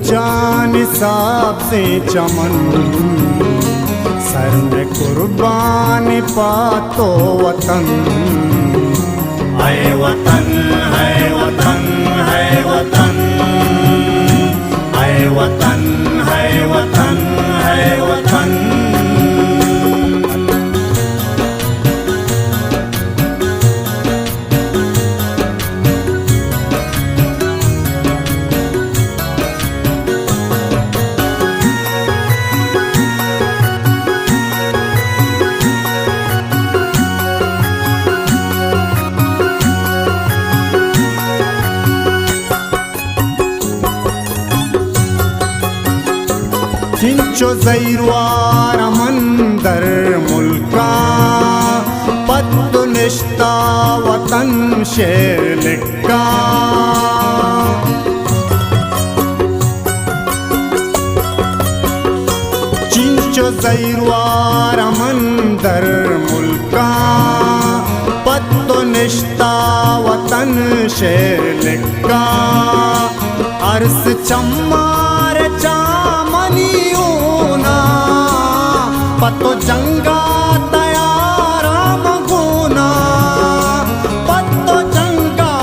جان سبزیں چمن، سر میں قربان پا تو وطن۔ اے وطن، اے وطن، اے وطن، اے وطن، اے وطن، اے وطن۔ چنچو زہیروار من در ملکاں، پت نشتا وطن شعر لکھاں۔ چنچو زہیروار من در ملکاں، پت نشتا وطن شعر لکھاں۔ ارس چمار چامنی اونا، پہ تو جنگا تیارا مگونا، پہ تو جنگا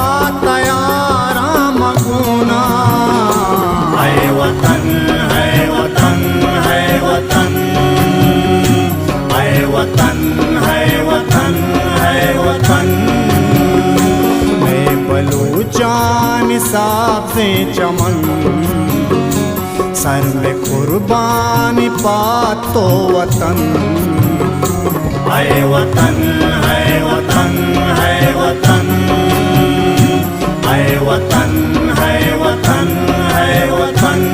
تیارا مگونا۔ اے وطن، اے وطن، اے وطن، اے وطن، اے وطن، اے وطن۔ اے بلوچانی سبزیں چمن، سر میں قربان پا تو وطن۔ اے وطن، اے وطن، اے وطن، اے وطن، اے وطن، اے وطن۔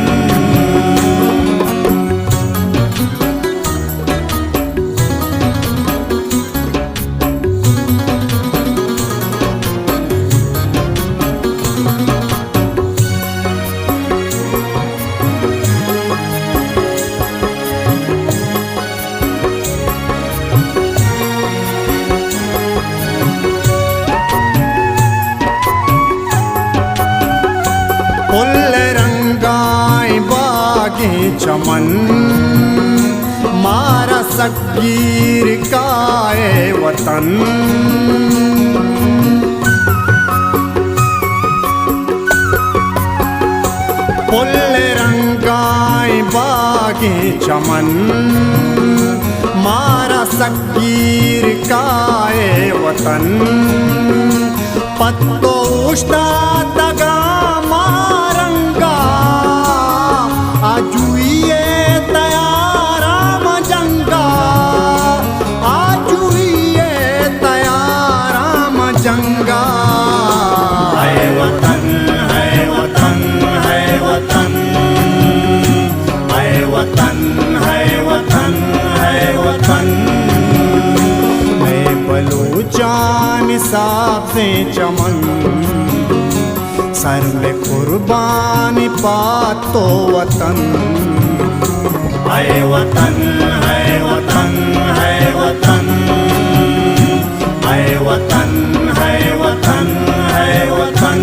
پل رنگائیں باگیں چمن، مارا سک گیر کائے وطن۔ پل رنگائیں باگیں چمن، مارا سک گیر کائے وطن۔ پہ تو اوشتاتگاں ما رنگا، آجوئی ءِ تیارا ما جنگا، آجوئی ءِ تیارا ما جنگا۔ اے وطن، اے وطن، اے وطن، اے وطن، اے وطن، اے وطن۔ اے بلوچانی سبزیں چمن، سر میں قربان پا تو وطن۔ اے وطن، اے وطن، اے وطن، اے وطن، اے وطن، اے وطن۔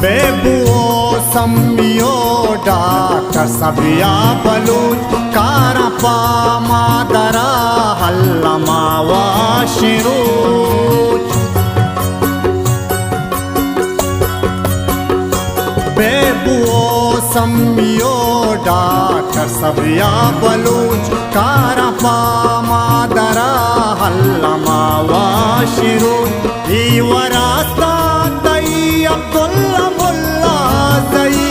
بے بو سمیو ڈاکٹر سبیا بلوچ، کاراں پہ مادرا الما واشیں روچ۔ بے بو سمیو ڈاکٹر سبیا بلوچ، کاراں پہ مادرا الما واشیں روچ۔ اے وراثت تئی عبداللہ ملا زئی،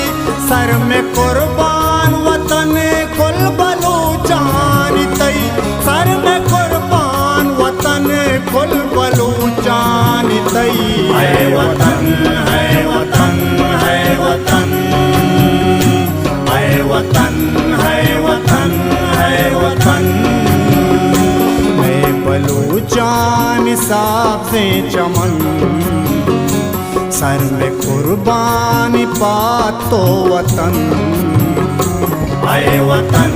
سر میں قربان وطن کل بلوچانی تئی، سر میں قربان وطن کل بلوچانی تئی۔ اے وطن، اے وطن، اے وطن، اے وطن، اے وطن، سے چمن، سر میں قربانی پا تو وطن۔ اے وطن،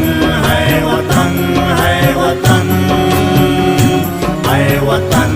اے وطن، اے وطن، اے وطن۔